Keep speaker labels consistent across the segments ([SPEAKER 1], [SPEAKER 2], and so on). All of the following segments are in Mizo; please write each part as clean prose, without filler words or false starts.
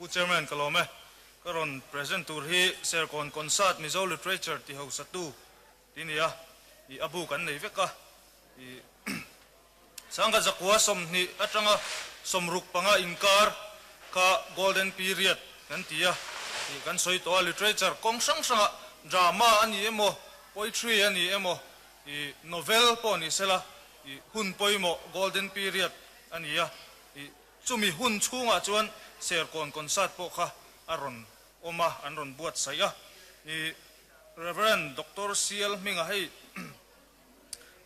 [SPEAKER 1] Pu Chairman ka lawm e. Ka rawn present tur hi Serkawn Concert Mizo Literature ti hosatu ti nia i a bu kan nei vek a. I Sangha zakua 20 atanga 65 inkar kha Golden Period kan ti a, tih kan sawi tawh a. Literature kawng hrang hrangah drama a ni emaw, poetry a ni emaw, i novel pawh ni sela i hun pawimawh Golden Period a ni a. I chumi hun chhungah chuan Serkawn Concert pawh kha a rawn awm a, an rawn buatsaih a. I Rev. Doctor CL hminga hei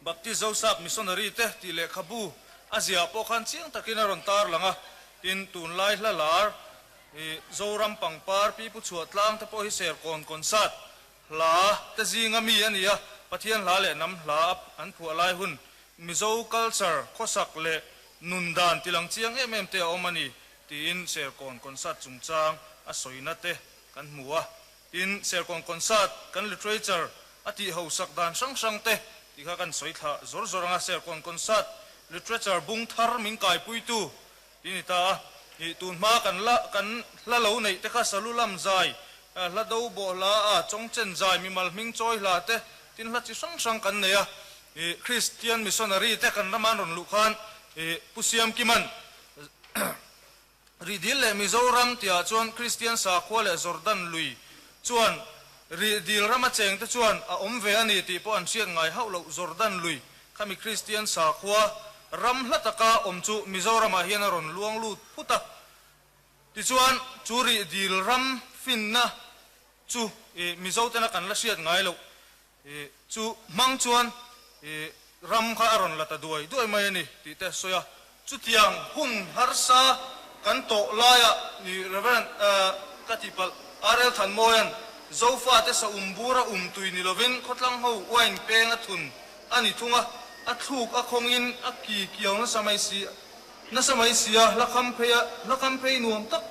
[SPEAKER 1] Baptist Zosap Missionary te tih lehkhabu a ziah pawh khan chiang takin a rawn tar lang a, tin tunlai hla lar i Zoram pangpar Pi Pu Chhuah Tlang te pawh hi Serkawn Concert hla te zinga mi a ni a, Pathian hla leh hnam hla an phuah lai hun Mizo culture khawsak leh nun dan tilang chiang em em te a awm a ni tiin Serkawn Concert chungchang a sawina te kan hmu a. Tin, Serkawn Concert kan literature a tih hosak dan hrang hrang te tih kha kan sawi thla zawr zawr ang a, Serkawn Concert literature bung thar min kaipuitu tih a ni ta a. Ih, tun hma kan la kan hla lo neih te kha Salulam zai, hla do bawh hla a, Chawngchen zai, mimal hming chawi hla te, tin hla chi hrang hrang kan nei a. Ih, Christian missionary te kan rama an rawn luh khan ih, Pu Siamkiman Rihdil leh Mizoram tihah chuan Kristian sakhua leh Jordan lui chuan Rihdil rama chengte chuan a awm ve a ni tih pawh an hriat ngai hauh loh. Jordan lui khami Kristian sakhua ram hla taka awm chu Mizoramah hian a rawn luang lut phut a. Tichuan chu Rihdil ram finna chu Mizotena kan la hriat ngai loh Chu hmang chuan ram kha a rawn la ta duai duai mai a ni tih te a sawi a. Chutiang hun harsa kan tawh laia ni Rev. Ka tihpalh RL Thanmawia'n Zofate sa um bura um tui ni lovin khawtlang ho wine peng a thun a ni thung a, a thluk a khawngin a ki kiau nasa mai si nasa mai si a, hla kham phei a hla kham phei nuam tak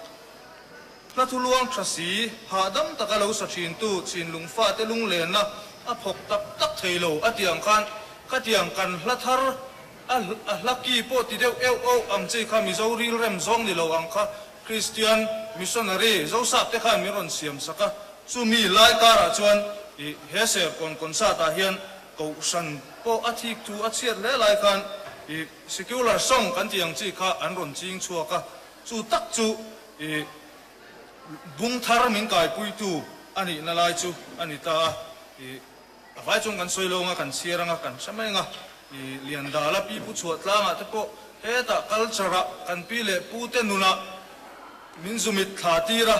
[SPEAKER 1] Hla thu luang tha si, hahdam taka lo sa thintu Chinlung fate lunglenna a phawk tak tak thei lo a tiang khan khatiang kan hla thar a a hla ki pawh ti deuh euh euh ang chi kha Mizo rilrem zawng ni lo ang kha Kristian missionary Zosap te khan min rawn siam sak a, chumi lai karah chuan i he Serkawn concert ah hian Kohhran pawh a thik thu a chhiat hle lai khan i secular song kan tih ang chi kha an rawn ching chhuak a, chu tak chu I bung thar min kaipuitu a nihna lai chu a ni ta a. I a vai chuan kan sawi lo anga, kan chhiar anga, kan hre mai anga. I Liandala pi pu chhuah tlangah te pawh hetah culture ah kan pi leh pu te nunah min zumit thla tir a.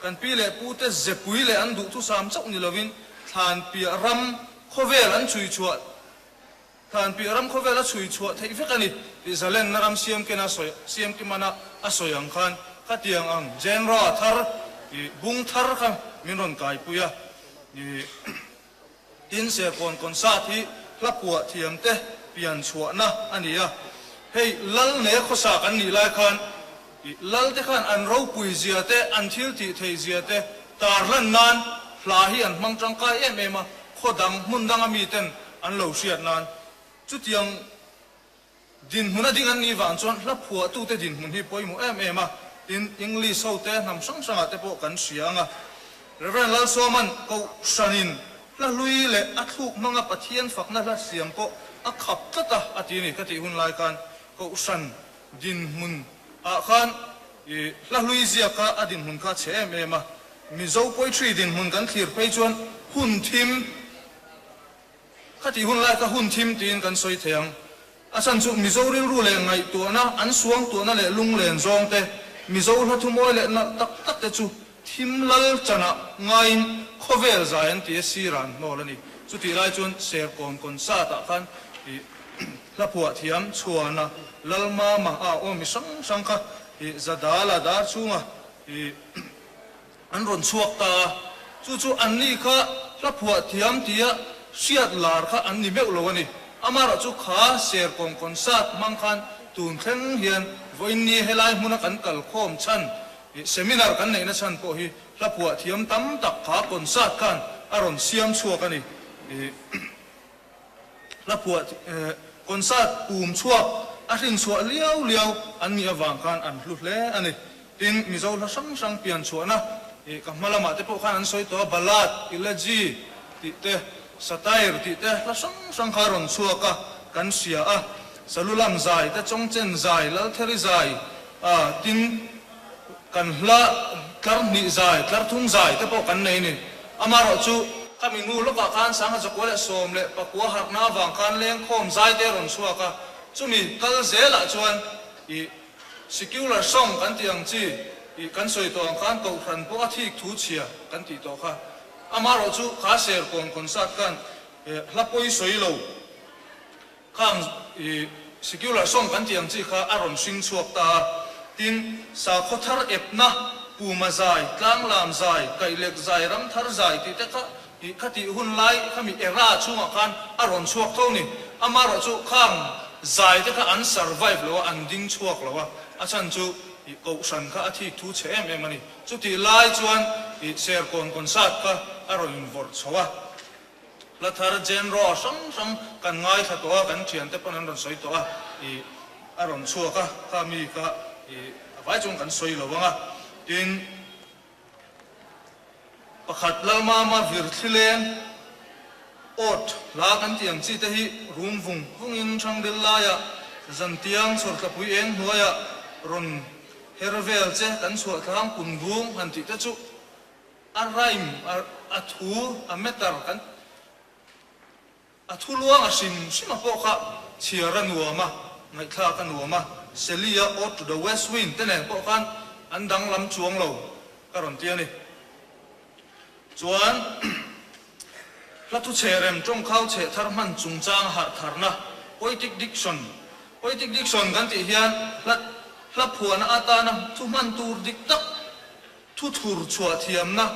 [SPEAKER 1] Kan pi leh pu te zepui leh an duhthusam chauh ni lovin thlan piah ram khawvel an chhui chhuah Than piah ram khawvel a chhui chhuah theih vek a ni tih Zalenna ram siamkena sawi siamkimana a sawi ang khan khatiang ang genre thar i bung thar kha min rawn kaipui a. I tin Serkawn concert hi hla phuah thiam te pian chhuahna a ni a. Hei Lal ne khawsa kan nih lai khan i Lal te khan an ropui zia te an thil tih theih zia te tarlan nan hla hi an hmang tangkai em em a. Khaw dang hmun danga miten an lo hriat nan chutiang dinhmun a ding an nih vang chuan hla phuahtute dinhmun hi pawimawh em em a, tin English ho te hnam hrang hrangah te pawh kan hria ang a. Rev. Lalsawma'n Kohhranin hla hlui leh a thluk hmanga Pathian fakna hla siam pawh a khap tlat a a ti a ni ka tih hun lai khan Kohhran dinhmun ah khan i hla hlui ziak kha a dinhmun kha a chhe em em a, Mizo poetry dinhmun kan thlir phei chuan hun thim khatih hun lai kha hun thim tiin kan sawi thei ang. A chhan chu Mizo rilru leh ngaihtuahna, an suangtuahna leh lunglen zawng te, Mizo hla thumawi leh nalh tak tak te chu thim lal chanah ngaiin khawvel zai an ti a sir ah an hnawl a ni. Chutih lai chuan Serkawn concert ah khan i hla phuah thiam chhuana Lalmama a aw mi hrang hrang kha i Zadala dar chhunga i an rawn chhuak ta a, chu chu anni kha hla phuah thiam tia hriat lar kha an ni meuh lo a ni. Amaherawh chu kha Serkawn concert hmang khan tun thleng hian vawiinni helai hmuna kan kal khawm chhan i seminar kan neihna chhan pawh hi hla phuah thiam tam tak kha concert khan a rawn siam chhuak a ni. I hla phuah concert pum chhuak a hrin chhuah liau liau an nih avang khan an hlu hle a ni. Tin, Mizo hla hrang hrang pian chhuahna ih ka hma lamah te pawh khan an sawi tawh a, ballad, elegy tih te, satire tih te hla hrang hrang kha a rawn chhuak a, kan hria a. Salulam zai te, Chawngchen zai, Laltheri zai, ah tin kan hla tlar hnih zai, tlar thum zai te pawh kan nei a ni. Amaherawhchu, khami hnu lawkah khan 1919 harhna avang khan lengkhawm zai te a rawn chhuak a, chumi kal zelah chuan ih Secular song kan tih ang chi ih kan sawi tawh ang khan kohhran pawh a thik thu chhia kan tih tawh kha. Amaherawh chu kha Serkawn concert khan hla pawi sawi lo khang ih secular song kan tih ang chi kha a rawn hring chhuak ta a. Tin, sakhaw thar epna, puma zai, tlanglam zai, kaihlek zai, ramthar zai tih te kha ih khatih hun lai khami era chhungah khan a rawn chhuak tho ni. Amaherawh chu khang zai te kha an survive lo a, an ding chhuak lo a, a chhan chu ih kohhran kha a thik thu chhe em em a ni. Chutih lai chuan ih Serkawn concert kha a rawn invawrh chho a, hla thar genre hrang hrang kan ngaithla tawh a, kan thiante pawn an rawn sawi tawh a, ih a rawn chhuak a, kha mi kha ih a vai chuan kan sawi lo ang a, tin, Pakhat Lalmama vir thlileng awt hla kan tih ang chi te hi rum vung vungin Hrangdil laiah zantiang chhawrtlapui eng hnuaiah rawn her vel che kan chhuah thlang kun bung han tih te chu a rhyme a thu a meter kan A thu luang a hrim hrim a pawh kha chhiar a nuam a, ngaihthlak a nuam a, Celia Ode to the West Wind te nen pawh khan an danglam chuang lo ka rawn ti a ni. Chuan hla thu chhe rem tawngkhau chheh thar hman chungchang harh tharna, poetic diction, Poetic diction kan tih hian hla hla phuahna atana thu hman tur dik tak, Thu thur chhuah thiamna,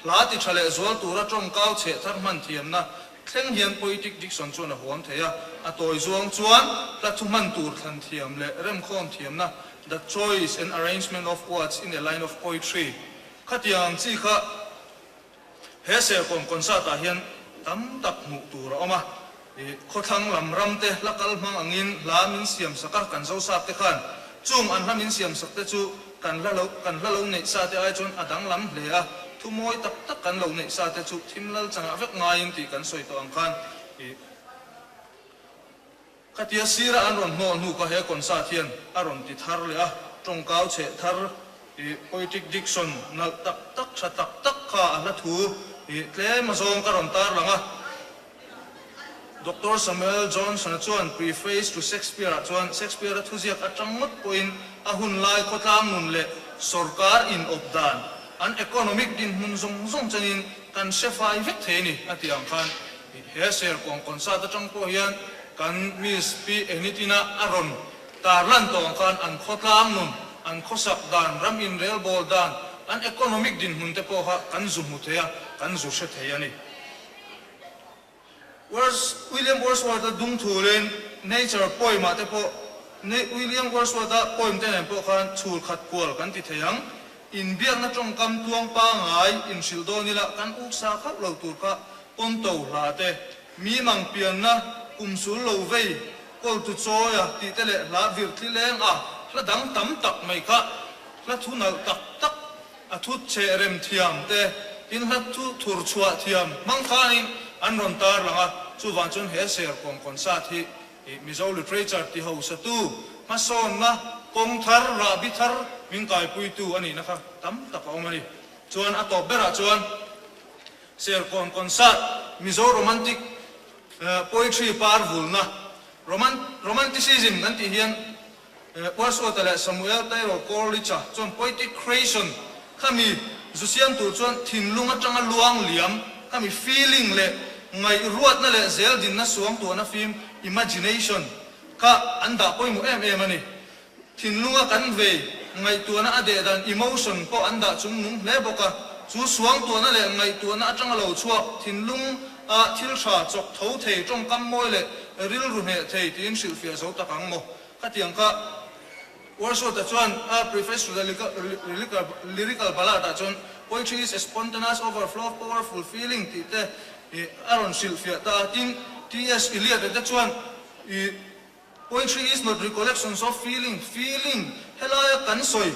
[SPEAKER 1] hla ti tha leh zual tura tawngkau chheh thar hman thiamna thleng hian poetic diction chuan a huam thei a. A tawi zuang chuan hla thu hman tur thlan thiam leh remkhawm thiamna, the choice and arrangement of words in a line of poetry, khatiang ang chi kha He Serkawn concert ah hian tam tak hmuh tur a awm a, ih khawthlang lam ram te hla kal hmang angin hla min siam sak a, kan Zosap te khan chung an hla min siam sak te chu kan hla lo kan hla lo neih sa te ai chuan a danglam hle a, thu mawi tak tak kan lo neih sa te chu thim lal changah vek ngaiin tih kan sawi tawh ang khan ih Khatia sira an rawn hnawl hnu kha he concert hian a rawn ti thar leh a, tawngkau chheh thar ih poetic diction nalh tak tak tha tak tak kha a hla thu ih tlem azawng ka rawn tarlang a. Doctor Samuel Johnson-a chuan Preface to Shakespeare-ah chuan Shakespeare-a thuziak atang ngawt pawhin a hun lai khawtlang nun leh sawrkar inawp dan, an economic dinhmun zawng zawng chenin kan hre fai vek thei a ni a tih ang khan He Serkawn concert atang pawh hian kan Miss Pi Enitina a rawn tarlan tawh ang khan an khawtlang nun, an khawsak dan, ram inrelbawl dan, an economic dinhmun te pawh kha kan zu hmu thei a, kan zu hre thei a ni. Words, William Wordsworth-a dung thulin nature poem-ah te pawh, William Wordsworth-a poem te nen pawh khan chhul khat kual kan ti thei ang. Inbiakna tawngkam tluang pangai inhrilh dawn ila kan uksa khauh lo tur kha pawnto hla te, mi mang pianna, kum sul lo vei, kawltu chawia tih te leh hla vir thli leng a hla dang tam tak mai kha hla thu nalh tak tak a thu cheh rem thiam te tin hla thu thur chhuah thiam hmang khanin an rawn tarlang a, chuvang chuan he Serkawn concert hi I Mizo literature ti hosatu hmasawnna kawng thar, rahbi thar min kaipuitu a nihna kha tam tak a awm a ni. Chuan a tawp berah chuan Serkawn concert Mizo romantic poetry par vulna, Romanticism kan tih hian Wordsworth-a leh Samuel Taylor Coleridge-a chuan poetic creation khami zu siam tur chuan thinlung atanga luang liam khami feeling leh ngaihruatna leh zel dinna suangtuahna fim, imagination, kha an dah pawimawh em em a ni. Thinlunga kan vei ngaihtuahna a deh dan, emotion, pawh an dah chung nung hle bawk a. Chu suangtuahna leh ngaihtuahna atanga lo chhuak thinlung a thil tha chawk tho thei tawngkam mawi leh rilru hneh thei tiin hrilhfiah zo tak ang maw? Khatiang kha Wordsworth-a chuan a Preface to the Lyrical Ballad-ah chuan Poetry is a spontaneous overflow of powerful feeling tih te a rawn hrilhfiah ta a. Tin, TS. Eliot-a te chuan Poetry is not recollections of feeling, feeling, helaia kan sawi.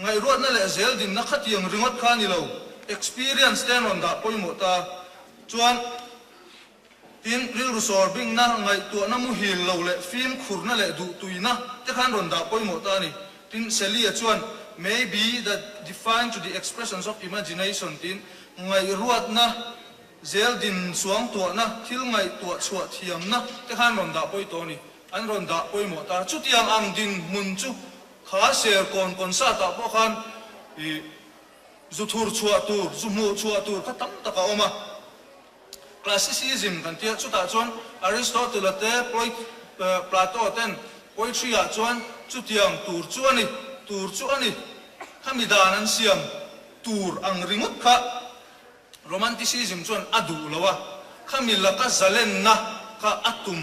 [SPEAKER 1] Ngaihruatna leh zeldinna khatiang ringawt kha a ni lo, experience te an rawn dah pawimawh ta. Chuan, tin, rilru sawr bingna, ngaihtuahna muhil lo leh fimkhurna leh duhtuina te kha an rawn dah pawimawh ta a ni. Tin, Celia chuan, May be the defined to the expressions of imagination tiin ngaihruatna, zeldin suangtuahna, thil ngaihtuah chhuah thiamna te kha an rawn dah pawi tawh a ni. An rawn dah pawimawh ta. Chutiang ang dinhmun chu Kha Serkawn concert ah pawh khan ih zu thur chhuah tur, zu hmuh chhuah tur kha tam tak a awm a. Classicism kan tia, chutah chuan Aristotle a te, Plato ten poetry ah chuan chutiang tur chu a ni, tur chu a ni. Khami dan an siam tur ang ringawt kha Romanticism chuan a duh lo a, khami laka zalenna kha a tum,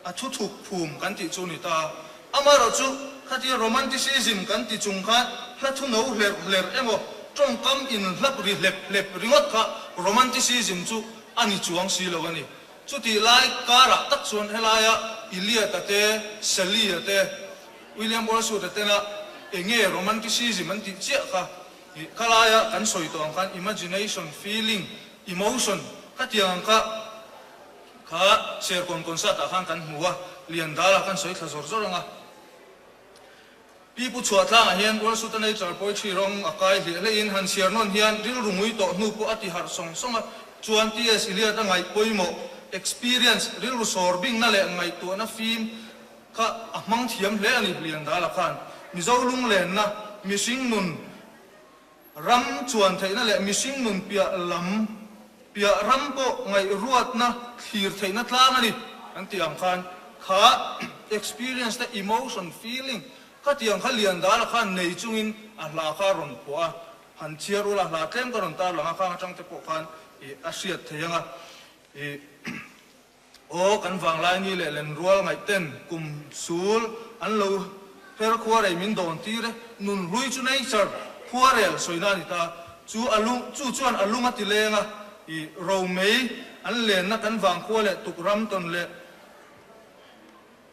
[SPEAKER 1] a thuthuk phum kan tih chu ni ta. Amaherawhchu, khatia Romanticism kan ti chung khan hla thu no hlerh hlerh emaw, tawngkam inhlap ri hlep hlep ringawt kha Romanticism chu a ni chuang si lo a ni. Chutih lai karah tak chuan helaia Eliot-a te, Shelley-a te, William Wordsworth-a tena enge Romanticism an tih chiah kha Ih ka laia kan sawi tawh ang khan imagination, feeling, emotion ka tiang ang kha kha Serkawn concert ah khan kan hmu a, Liandala kan sawi thla zawr zawr ang a. Pi Pu Chhuahtlangah hian Ualsuta Nature Poetry rawng a kai hliah hleihin han chhiar nawn hian rilru ngui tawh hnu pawh a ti harh sawng sawng a, chuan TS Eliot a ngaih pawimawh, experience, rilru sawr bingna leh ngaihtuahna fim kha a hmang thiam hle a ni Liandala khan. Mizo lunglenna, mihring nun ram chuan theihna leh mihring nun piah lam, piah ram pawh ngaihruatna thlir theihna tlang a ni kan tih ang khan kha experience te emotion, feeling kha tiang kha Liandala khan nei chungin a hla kha a rawn phuah a, han chhiar ula hla tlem ka rawn tarlang a khang atang te pawh khan ih a hriat thei ang a ih. Aw, kan vanglai ni leh lenrual ngaihten kum sul an lo her khuarei min dawn tir e, nun hlui chu nature khuarel sawina a ni ta, chu a lung chu chuan a lung a ti leng a, i romei an lenna kan vangkhua leh tuk ram tawn leh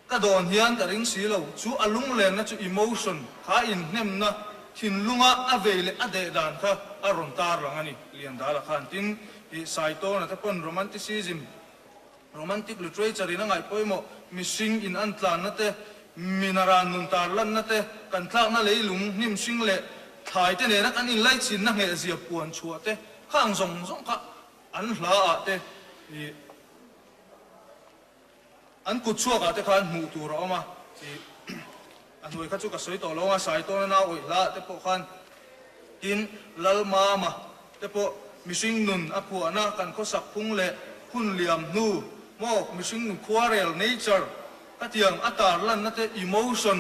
[SPEAKER 1] ka dawn hian ka ring si lo, chu a lunglenna chu emotion kha inhnemna thinlunga a vei leh a deh dan kha a rawn tarlang a ni, Liandala khan tin i Saitawna te pawn romanticism Romantic literature in a ngaih pawimawh, mihring in an tlanna te, minaran nun tarlanna te, kan tlakna leilung, hnim hring leh thlai te nena kan inlaichinna nghehzia puan chhuah te kha ang zawng zawng kha an hla ah te ih an kut chhuak ah te khan hmuh tur a awm a, ih a hnuai kha chu ka sawi tawh lo ang a, Saitawna nau awih hla ah te pawh khan Tin, Lalmama te pawh mihring nun a phuahna kan khawsak phung leh hun liam hnu maw mihring nun khuarel, nature, ka tiang a tarlanna te emotion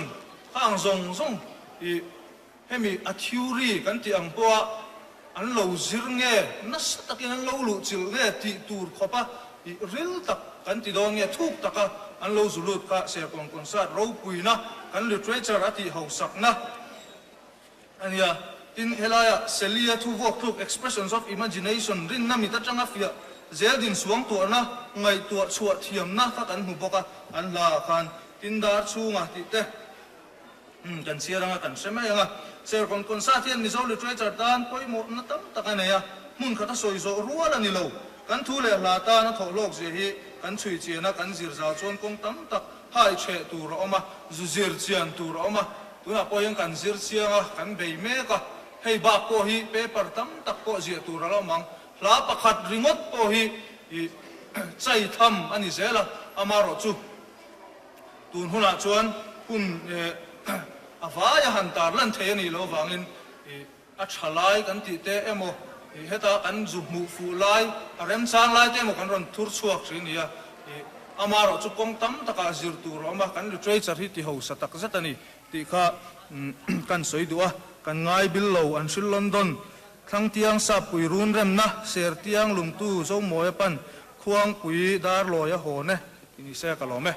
[SPEAKER 1] kha ang zawng zawng i hemi a theory kan tih ang pawha an lo zir nge nasa takin an lo luhchilh nge tih tur khawpa i ril tak kan ti dawn nge thuk taka an lo zu lut kha Serkawn Concert ropuina kan literature a tih hausakna A nia, tin helaia Celia thu vuak tluk Expressions of Imagination rinna mit atanga fiah zel din suang tuahna, ngaihtuah chhuah thiamna kha kan hmu bawk a, an hla ah khan tin dar chhunga tih te kan chhiar anga kan hre mai ang a. Serkawn Concert hian Mizo literature tan pawimawhna tam tak a nei a, hmun khat a sawi zawh rual a ni lo. Kan thu leh hla tan a thawh hlawk zia hi kan chhui chian a, kan zir zau chuan kawng tam tak hai chheh tur a awm a, zu zir chian tur a awm a. Tunah pawh hian kan zir chiang a, kan bei mek a, hei bak pawh hi paper tam tak pawh ziah tur a lo awm ang. Hla pakhat ringawt pawh hi ih chai tham a ni zel a, amaherawhchu tun hunah chuan hun eh a vaia han tar lan thei a nih loh avangin ih A tha lai kan tih te emaw, ih heta kan zu hmuh fuh lai, a remchang lai te emaw kan rawn thur chhuak thin nia. Ih amaherawh chu kawng tam takah zir tur a awm a, kan literature hi ti hausa tak zet a ni tih kha kan sawi duh a. Kan ngai bil lo an hril London, Thlangtiang Sappui run remna, Sertiang Lungtu Zomawia pan, Khuangpui Darlawia hawn e tih ni se ka lawm e.